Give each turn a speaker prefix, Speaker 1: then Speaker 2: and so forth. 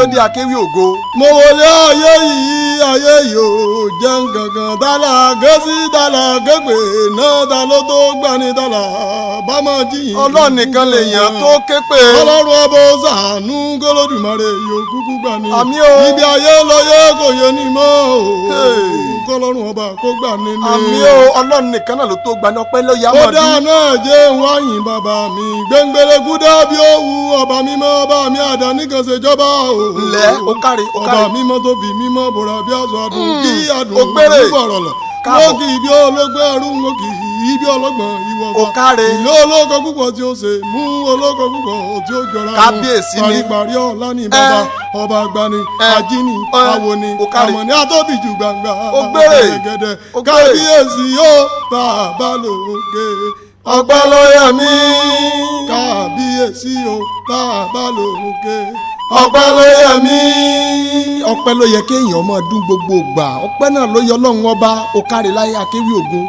Speaker 1: ló dé, Akéwì Ògo?
Speaker 2: Mo wọlé ayé yìí, ayé yìí ò jẹun gangan dálà gẹ́sí dálà gẹ́gbẹ́ náà dá ló tó gbani dálà bá máa jiyìn.
Speaker 1: Ọlọ́run nìkan lèèyàn tó ké pé.
Speaker 2: Ọlọ́run ọba ó ṣàánú k'Olódùmarè yóò kúkú gbani.
Speaker 1: Àmín o.
Speaker 2: Ibi ayé lọ yẹ kò yẹ ní mọ́ o.
Speaker 1: Hey.
Speaker 2: K'Ọlọ́run ọba kó gbani ní.
Speaker 1: Àmín o, Ọlọ́run nìkan náà ló tó gbani, ọpẹ́ ló yá
Speaker 2: Ó
Speaker 1: mọ̀
Speaker 2: dáa
Speaker 1: dún.
Speaker 2: Náà jẹ́ wáyìn bàbá mi gbẹngbẹlẹ́kú dábí òwú, ọba mímọ́, ọba mi àdáni kan ṣèjọba o.
Speaker 1: Ǹlẹ́, ó káre, ó
Speaker 2: Ọba
Speaker 1: káre.
Speaker 2: mímọ́ tó fi mímọ́ bòrà bí aṣọ àdùn kí àdùn
Speaker 1: Ó gbére.
Speaker 2: nígbọ̀rọ̀ lọ.
Speaker 1: Káàbọ̀.
Speaker 2: Wọ́n kì í bí ológun ẹrú, wọ́n kì í bí ọlọ́gbọ̀n ìwọ̀fà.
Speaker 1: Ó káre.
Speaker 2: Ìlú ológo púpọ̀ tí ó ṣe mú ológo púpọ̀ tí ó jọra wọn.
Speaker 1: Kábíyèsí ni.
Speaker 2: Paríparí ọ̀la ní bàbá ọba gbani
Speaker 1: Ẹ.
Speaker 2: ajíní
Speaker 1: Ẹ.
Speaker 2: awoni
Speaker 1: Ó káre.
Speaker 2: àmọ̀ní atóbìjù gbangba.
Speaker 1: Ó gbére.
Speaker 2: Gẹ́gẹ́dẹ́.
Speaker 1: Ó gbére.
Speaker 2: Kábíyèsí yóò bàbá lókè.
Speaker 1: Ọpẹ́ ló yẹ mí.
Speaker 2: Kábíyèsí o, bàbá lókè.
Speaker 1: Ọpẹ́ ló yẹ mí. Ọpẹ́ ló yẹ kéèyàn máa dún gbogbo gbà, ọpẹ́ náà ló yẹ Ọlọ́run ọba. Ó káre láyé, Akéwì Ògo.